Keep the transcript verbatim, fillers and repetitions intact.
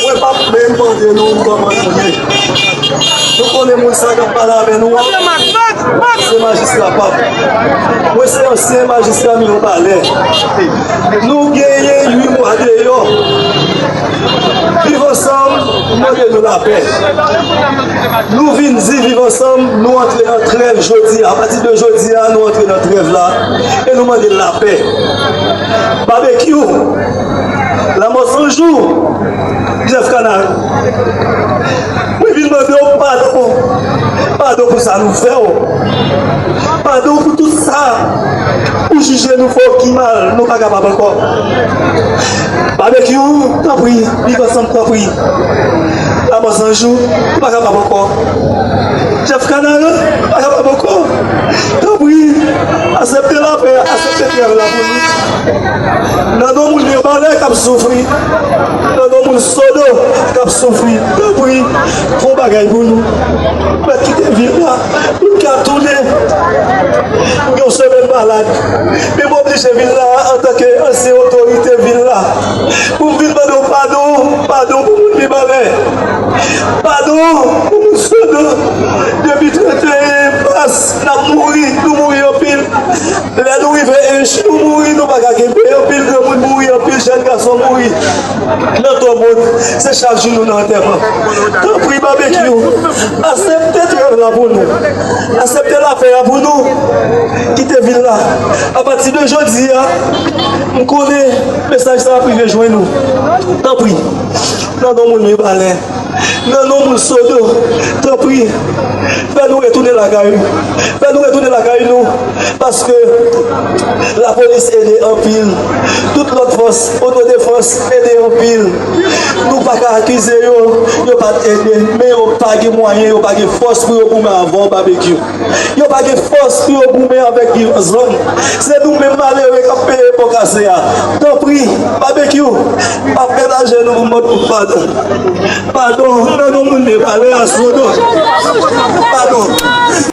Mwen p ap menm mande nou kòman nou ye. Nou konnen moun sa k ap pale avè nou an, se majistra Pap. Mwen se ansyen majistra Miwon Palè. Nou genyen uit mwa deyò. Viv Ansanm mande nou lapè. Nou vin di Viv Ansanm, nou antre nan trèv jodi a. Apati de jodi a, nou antre nan trèv la e nou mande lapè. Babekyou, Lanmò San Jou, Jeff Canal. Mwen vin mande w padon. Padon pou sa nou fè w. Padon pou tout sa ou jije nou fè w ki mal, nou pa kapab ankò. Babekyou, tanpri, Viv Ansanm, tanpri. Lanmò San Jou, nou pa kapab ankò. Jeff Canal, nou pa kapab ankò. Tanpri, aksepte lapè, aksepte trèv la pou nou. Nan non moun Mibalè k ap soufri, nan non moun Sodo k ap soufri, tanpri, fè yon bagay pou nou. Mèt kite vil la, nou ka tounen. Nou gen yon semèn malad, men m oblije vin la antanke ansyen otorite vil la pou m vin mande w padon, padon pou moun Mibalè, padon pou moun Sodo. Depi trannteyen mas, n ap mouri, nou mouri anpil. Lè nou rive Ench, nou mouri, nou pa ka kenbe. Anpil granmoun mouri, anpil jèn gason mouri. Nan Tòmod, se chak jou nou nan antèman. Tanpri, Babekyou, aksepte trèv la pou nou. Aksepte lapè a pou nou. Kite vil la. Apati de jodi a, m konnen mesaj sa ap rive jwenn ou. Tanpri, nan non moun Mibalè, nan non moun Sodo, tanpri, fè nou retounen lakay nou. Fè nou retounen lakay nou, paske lapolis ede anpil. Tout lòt fòs otodefans ede anpil. Nou pa ka akize yo, yo pa t ede, men yo pa gen mwayen, yo pa gen fòs pou yo goumen avè w, Babekyou. Yo pa gen fòs pou yo goumen avèk Viv Ansanm. Se nou menm malere k ap peye pò kase a. Tanpri, Babekyou, ap mèt ajenou pou mande w padon. Padon, nan non moun Mibalè a, Sodo. Padon.